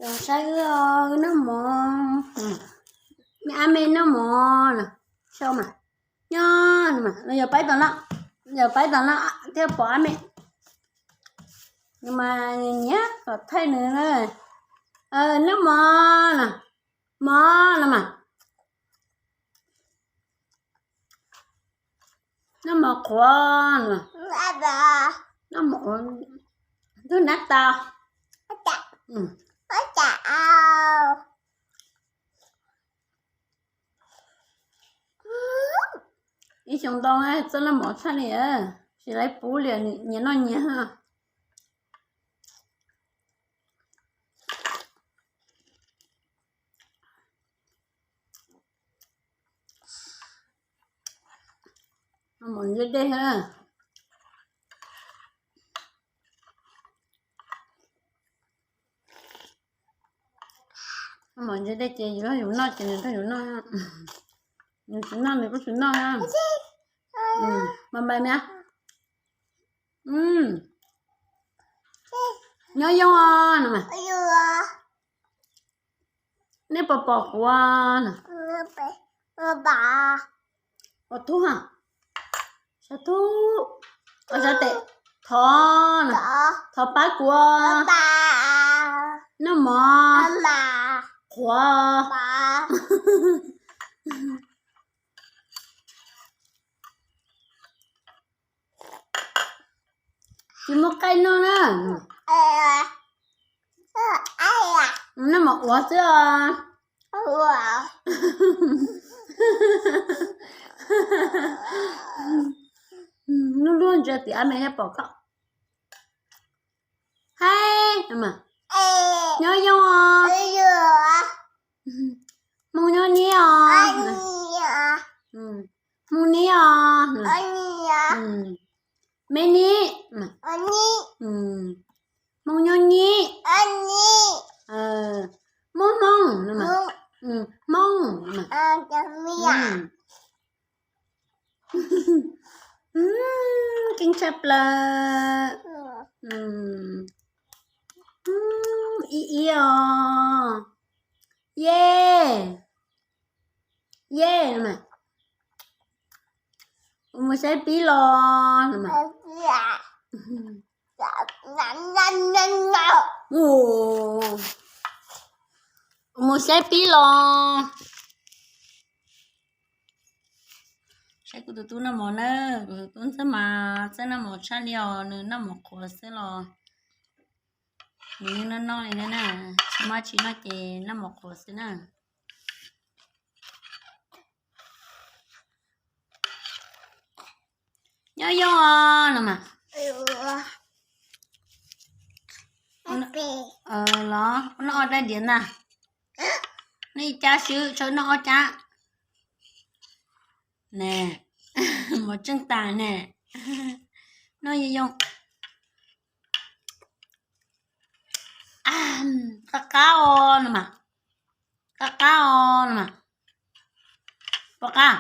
Saib wb noj mov, me ab me noj mov na, sau mas nyob, yog paib tom no, yog paib tom no thiaj pom ab me. Nws mas nyiam kom thaij nws na. Noj mov na, mov no mas. Noj mov qhuav, noj mov, ntuj nab tau. Ib xyoo ntau txawj noj mov tshaj li, tsis lawv pub li, nyias noj nyias. Mov ntse dej, mov ntse dej ces yus noj ces nws nrog yus noj, nws tsis noj nws kuj tsis noj. Mas npais mas, nyob zoo no mas. Nej puas pom kuv? Ua thub ha, sab thub, sab tes, thov, thov pab kuv noj mov qhuav. Tsis muaj qaij noj na. Noj mov qhuav xwb os. Lub lub ntsia tim ab me thiaj pom koj. Haib, nyob zoo os. Hmoo nyob nib os. Hmoo nib os. Me nib. Hmoo nyob nib. Muaj hmoo, hmoo. Keej tshaj plaws. Ib ib os. Ye, ye, mus saib pib los. Mus saib pib los. Saib kuv tus tub noj mov na, kuv tus tub ntxawg mas txawj noj mov tshaj li os, nws noj mov qhuav xwb los nws yeej noj noj li na, tsis maj tsis noj ces noj mov qhuav xwb na. Nyob zoo no mas. Los noj ob rab diav ntag. Noj ib cab xwb, txhob noj ob cab. Ne, mov tseej tas ne. Noj zoo zoo. Qab qab os no mas. Qab qab os no mas. Pom qab.